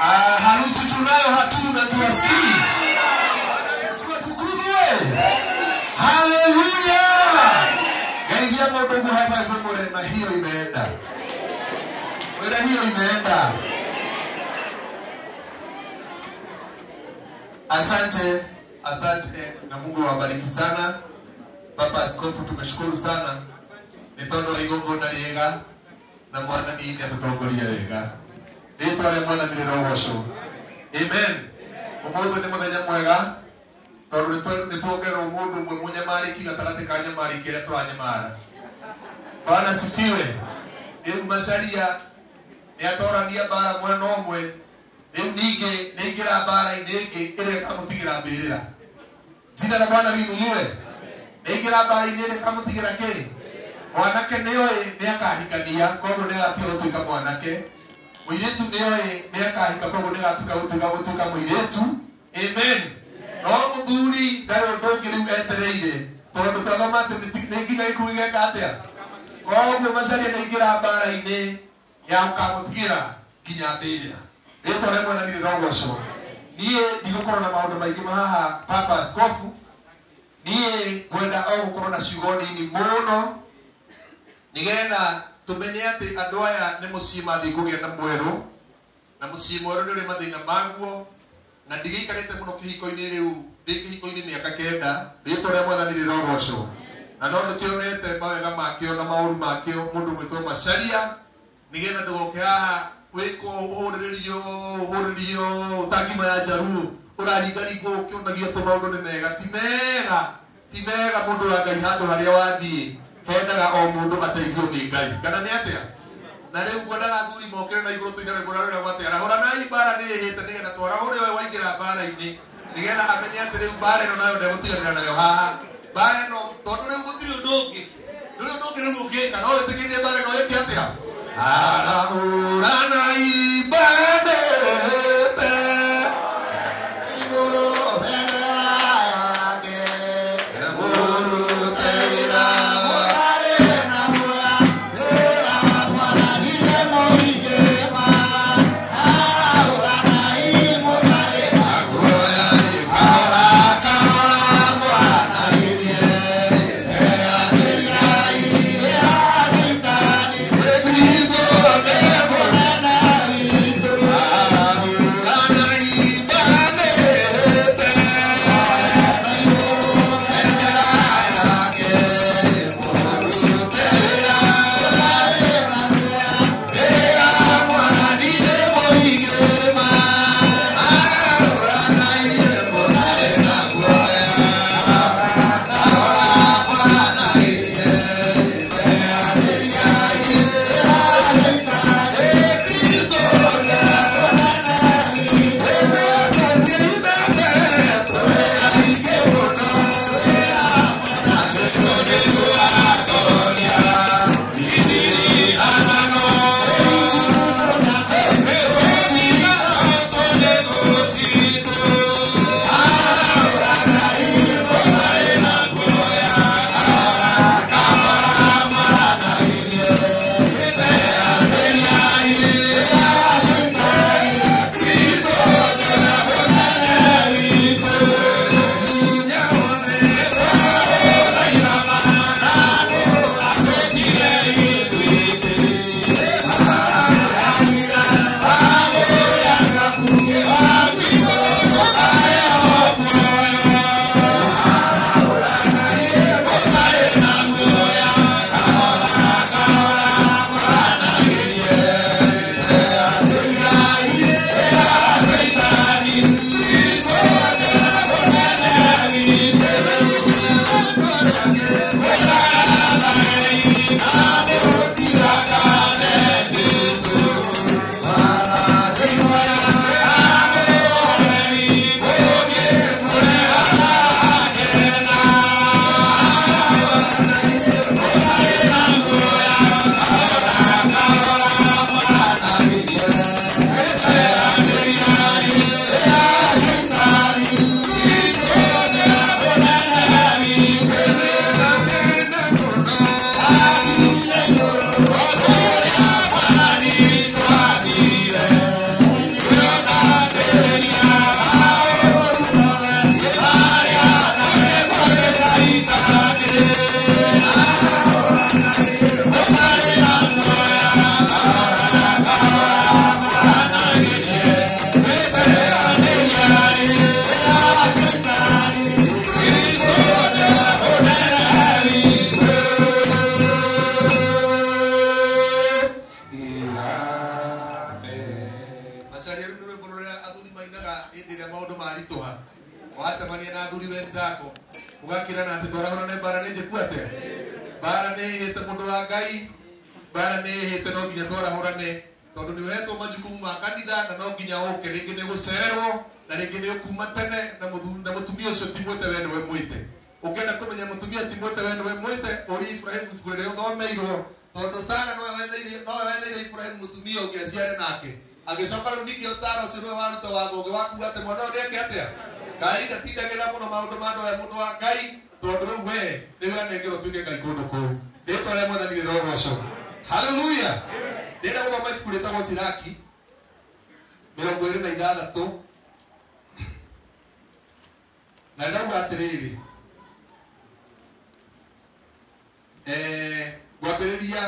Harusi tunayo hatuna tuwasikii. Bwana Yesu atukuzwe. Haleluya. Gaigia mundu hapa ifumure na hiyo imeenda. Wera hiyo imeenda. Asante, asante na Mungu awabariki sana. Baba Askofu tumeshukuru sana. Ni tondu igongona riega na Mwathani nĩ atũtongoria wega. Rĩtwa rĩa Mwathani rĩrogocwo. Amen. Ũmũthĩ nĩ mũthenya mwega tondũ nĩ tuongererwo mũndũ ũmwe mũnyamarĩki gatagatĩ ka nyamarĩki ĩrĩa tũranyamara. Bwana sifiwe. Rĩu Macharia nĩ atorania mbara mwena ũmwe, rĩu ningĩ nĩ aingĩra mbara-inĩ ĩngĩ ĩrĩa ĩkamũtigĩra mbĩrĩra. Jina la Bwana liinuliwe. Nĩ aingĩra mbara-inĩ ĩrĩa ĩkamũtigĩra kĩ? Mwanake nĩoĩ nĩakahikania koguo nĩagatiga gũtuĩka mwanake. Mũirĩtu nĩoĩ nĩakahika koguo nĩagatuĩka gũtuĩka mũirĩtu. Amen. No mũthuri ndarĩ ũndũ ũngĩ rĩu etereire tondũ twathoma atĩ nĩ nginya gĩkuũ gĩgeka atĩa. Koguo Macharia nĩaingĩra mbara-inĩ ya gũkamũtigĩra nginya mbĩrĩra. Rĩtwa rĩa Mwathani rĩrogocwo. Niĩ ndigũkorwo na maũndũ maingĩ haha Papa Askofu. Niĩ ngwenda o gũkorwo na ciugo nini mũno nigetha tumenye atĩ andũ aya nĩ mũciĩ mathiĩ kũgĩa na mwerũ, na mũciĩ mwerũ nĩ ũrĩ mathĩna maguo, na ndigĩikarĩte mũno kĩhiko-inĩ rĩu, ndĩ kĩhiko-inĩ mĩaka 9. Rĩtwa rĩa Mwathani rĩrogocwo. Na no ndĩkĩonete mawega makĩo na maũru makĩo mũndũ gwĩtwo Macharia, nigetha ndũgoke haha wĩkwo ũhũrĩrĩrio ũhũrĩrĩrio ũtangima ya njaruo ũraringaringwo ũkĩonagio atĩ maũndũ nĩ mega. Ti mega, ti mega mũndũ wa Ngai handũ harĩa wathiĩ hendaga o mũndũ ateithio nĩ Ngai. Kana nĩ atĩa? Na rĩu ngwendaga athuri mokĩre na igũrũ tũine rwĩmbo rũrĩa rwĩragwo atĩ arahũranai mbara nĩ ĩhĩte, nĩgetha twarahũre ũyũ waingĩra mbara-inĩ, nĩgetha amenye atĩ rĩu mbara ĩno nayo ndegũtiganĩra nayo haha. Mbara ĩno tondũ rĩu gũtirĩ ũndũ ũngĩ, ndũrĩ ũndũ ũngĩ rĩu ũngĩka, no wĩtĩkĩrie mbara ĩno ĩke atĩa? Arahũranai mbara ĩhĩte igũrũ bendera yake, mũrutĩra Kristo. Wacemania na athuri wenzako ũgakĩrana atĩ twarahũrane mbara nĩ njĩku atĩa? Mbara nĩ ĩhĩte mũndũ wa Ngai, mbara nĩ ĩhĩte no nginya twarahũrane tondũ nĩ ũhetwo majukumu ma kanitha na no nginya ũke rĩngĩ nĩ ũgũcererwo na rĩngĩ nĩ ũkuma tene na mũtumia ũcio ti mwĩte we nĩwe mwĩte. Ũngĩenda kũmenya mũtumia ti mwĩte we nĩwe mwĩte ũri Ibrahim ibuku rĩrĩa ũthomeirwo tondũ Sara nowe wetheire Ibrahim mũtumia ũngĩ aciare nake. Agĩcoka rĩu ningĩ Sara ũcio nĩwe waruta watho ũngĩ wa kuuga atĩ mwana ũyũ nĩeke atĩa? Ngai ndatindagĩrĩra mũno maũndũ ma andũ aya mũndũ wa Ngai tondũ rĩu we nĩwe anengerwo ũtuĩke Ngai kũndũ kũu. Rĩtwa rĩa Mwathani rĩrogocwo. Haleluya. Ndĩrenda gũthoma ibuku rĩtagwo Siraki 26 na ndauga atĩrĩrĩ ngwambĩrĩria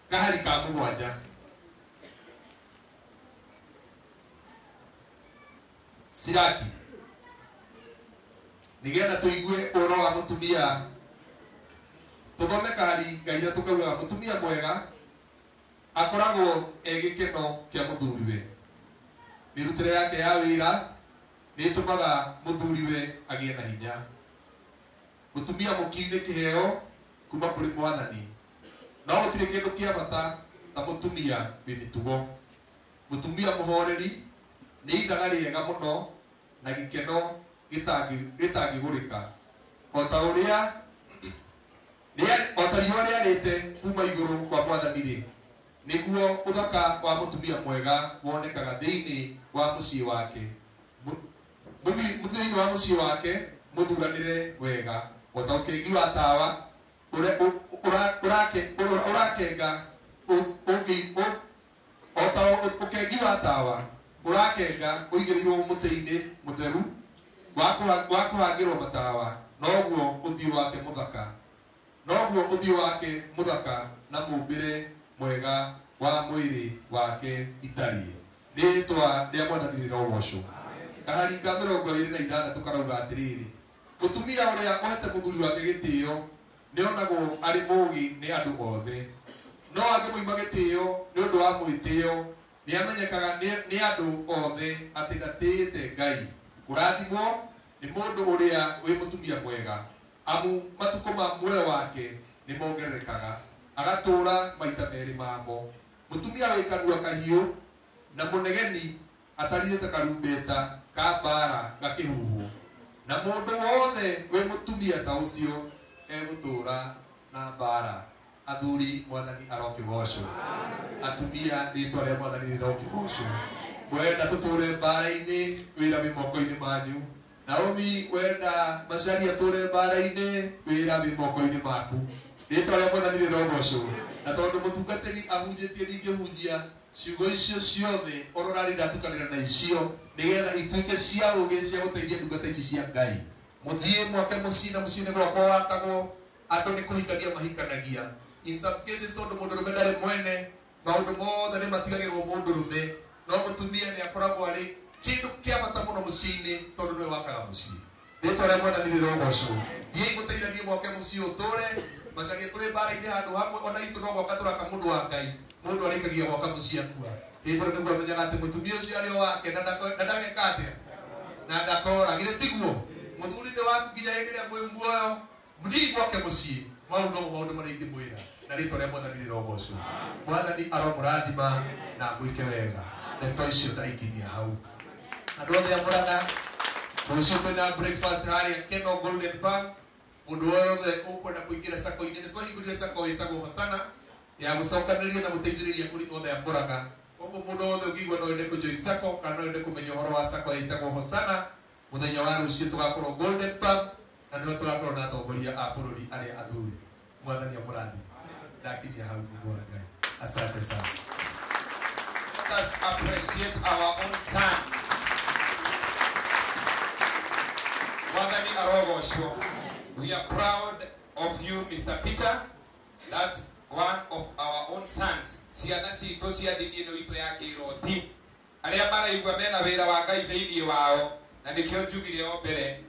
kahari ka 7. Siraki nigetha tuigue ũhoro wa mũtumia tũthome kahari ga 3 kaugaga mũtumia mwega akoragwo e gĩkeno kĩa mũthuriwe. Mĩrutĩre yake ya wĩra nĩ ĩtũmaga mũthuriwe agĩe na hinya. Mũtumia mũkinyu nĩ kĩheo kuma kũrĩ Mwathani, no gũtirĩ kĩndũ kĩa bata ta mũtumia wĩ mĩtugo. Mũtumia mũhoreri nĩ ithaga rĩega mũno na gĩkeno gĩtangĩgũrĩka. O ta ũrĩa o ta riũa rĩarĩte kuma igũrũ kwa Mwathani rĩ, nĩguo ũthaka wa mũtumia mwega wonekaga thĩinĩ wa mũciĩ wake. Thĩinĩ wa mũciĩ wake mũthuranĩre wega o ta ũkengi wa tawa ũrakenga o ta ũkengi wa tawa ũrakenga ũigĩrĩirwo mũtĩ-inĩ mũtheru wa kũhangĩrwo matawa, noguo ũthiũ wake mũthaka noguo ũthiũ wake mũthaka na mũmbĩre mwega wa mwĩrĩ wake itariĩ. Rĩtwa rĩa Mwathani rĩrogocwo. Kahari ka 26 karauga atĩrĩrĩ, mũtumia ũrĩa ũhete mũthuri wake gĩtĩo nĩonagwo arĩ mũũgĩ nĩ andũ othe, no angĩmũima gĩtĩo nĩ ũndũ wa mwĩtĩo nĩamenyekaga nĩ andũ othe atĩ ndatĩĩte Ngai. Kũrathimwo nĩ mũndũ ũrĩa wĩ mũtumia mwega, amu matukũ ma muoyo wake nĩ mongererekaga agatũũra maita merĩ mamo. Mũtumia wĩ kanua kahiũ na mũnegeni atariĩ ta karumbeta ka mbara gakĩhuhwo, na mũndũ wothe wĩ mũtumia ta ũcio egũtũũra na mbara. Athuri, Mwathani arokĩgocwo. Atumia, rĩtwa rĩa Mwathani rĩrokĩgocwo. Wenda tũtũre mbara-inĩ, wĩra wĩ moko-inĩ manyu. Naomi, wenda Macharia tũre mbara-inĩ, wĩra wĩ moko-inĩ maku. Rĩtwa rĩa Mwathani rĩrogocwo. Na tondũ mũtungatĩri ahunjĩtie ndingĩhunjia ciugo icio ciothe oro rarĩ ndatukanĩra na icio nĩgetha ituĩke cia ũgĩ cia gũteithia ndungata ici cia Ngai. Mũthiĩ mwake mũciĩ na mũciĩ nĩ gwakwa wakagwo andũ nĩ kũhikania mahikanagia. In some cases tondũ mũndũrũme ndarĩ mwene, maũndũ mothe nĩ matigagĩrwo mũndũrũme, no mũtumia nĩ akoragwo arĩ kĩndũ kĩa bata mũno mũciĩ-inĩ tondũ nĩwe wakaga mũciĩ. Rĩtwa rĩa Mwathani rĩrogocwo. Thiĩi mũteithanie mwake mũciĩ ũtũre Macharia tũrĩ mbara-inĩ handũ hamwe ona itũ no gwaka tũraka mũndũ wa Ngai. Mũndũ arĩkagia gwaka mũciĩ akua. Hĩndĩ ĩyo nĩguo amenyaga atĩ mũtumia ũcio arĩ o wake na ndageka atĩa na ndakora. Githĩ tiguo? Mũthuri nĩ waku nginya hĩndĩ ĩrĩa mwĩ muoyo. Mũthiĩ gwake mũciĩ. Mau nomo maũndũ marĩa ingĩmwĩra na rĩtwa rĩa Mwathani rĩrogocwo. Mwathani aromũrathima na amwĩke wega. Ndeto icio ndaikinyia hau. Andũ othe a Mũrang'a, rũciũ twĩna breakfast harĩa Keno Golden Park. Mũndũ wothe ũkwenda kũingĩra sako-inĩ, nĩ twahingũrire sako ĩtagwo Hosana ya gũcokanĩrĩria na gũteithĩrĩria kũrĩ othe a Mũrang'a. Koguo mũndũ wothe ũngĩigua no ende kũjoin sako kana no ende kũmenya ũhoro wa sako ĩtagwo Hosana, mũthenya wa rũciũ tũgakorwo Golden Park na nĩho tũgakorwo na atongoria a bũrũri arĩa athuri. Mwathani amũrathime. Ndakinyia hau mũndũ wa Ngai. Asante sana. Let us appreciate our own son. Mwathani arogocwo. We are proud of you, Mr. Peter. That's one of our own sons. Ciana citũ cia ndini ĩno itũ ya kĩroti. Arĩa maraigua mena wĩra wa Ngai thĩinĩ wao, na nĩkĩo njugire o mbere.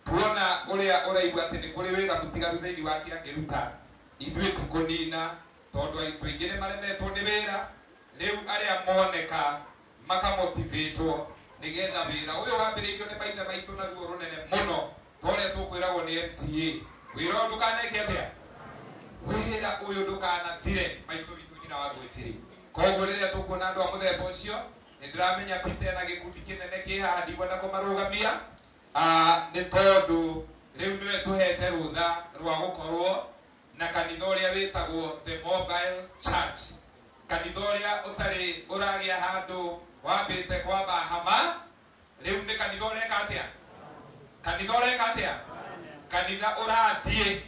Tuona ũrĩa ũraigua atĩ nĩ kũrĩ wĩra mũtigaru thĩinĩ wake angĩruta. Ithuĩ tũkũnina tondũ andũ aingĩ nĩ maremetwo nĩ wĩra. Rĩu arĩa moneka makamotivatwo Nigetha wĩra ũyũ wambĩrĩirio nĩ maithe maitũ na ruo rũnene mũno ta ũrĩa tũkwĩragwo nĩ MCA. Wĩra ũyũ ndũkaneke atĩa? Wĩra ũyũ ndũkanathire maitũ witũ nyina wa Ngwĩtĩri. Koguo rĩrĩa tũkuona andũ a mũthemba ũcio nĩ ndĩramenya Peter na gĩkundi kĩnene kĩ haha ndikwenda kũmarũgamia nĩ tondũ rĩu nĩwe tũhete rũtha rwa gũkorwo na kanitha ũrĩa wĩtagwo The Mobile Church, kanitha ũrĩa ũtarĩ ũragĩa handũ wambĩte kwamba hama. Rĩu nĩ kanitha ũreka atĩa? Kanitha ũreka atĩa? Kanitha ũrathiĩ.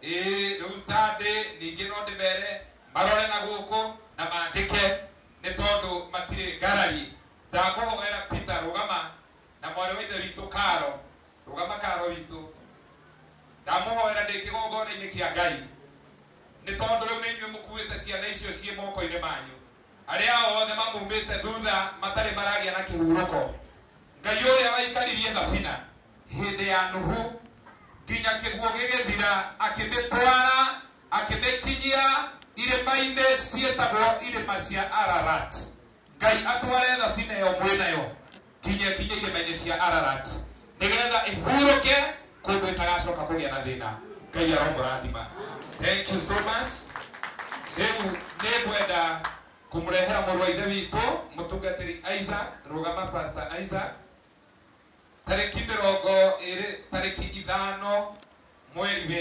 Ĩĩ rĩu Sunday ningĩ no ndĩmere marore na gũkũ na mandĩke nĩ tondũ matirĩ ngarari. Ndakũhoera Peter rũgama na mwarĩ wa ithe witũ Karo, rũgama Karo witũ. Ndamũhoera ndĩ kĩgongona-inĩ kĩa Ngai nĩ tondũ rĩu nĩ inyuĩ mũkuĩte ciana icio ciĩ moko-inĩ manyu. Arĩa othe mamumĩte thutha matarĩ maragĩa na kĩhurũko. Ngai ũrĩa waikaririe thabina hĩndĩ ya Nuhu nginya kĩguũ gĩgĩthira akĩmĩtwara akĩmĩkinyia irĩma-inĩ ciĩtagwo irĩma cia Ararat. Ngai atware thabina ĩyo mwĩnayo nginya ĩkinye irĩma-inĩ cia Ararat nĩgetha ĩhurũke kũndũ ĩtagacoka kũgĩa na thĩna. Ngai aromũrathima. Thank you so much. Rĩu nĩngwenda kũmũrehera mũrũ wa ithe witũ mũtungatĩri Isaac. Rũgama Pastor Isaac. Tarĩki 25 mweri.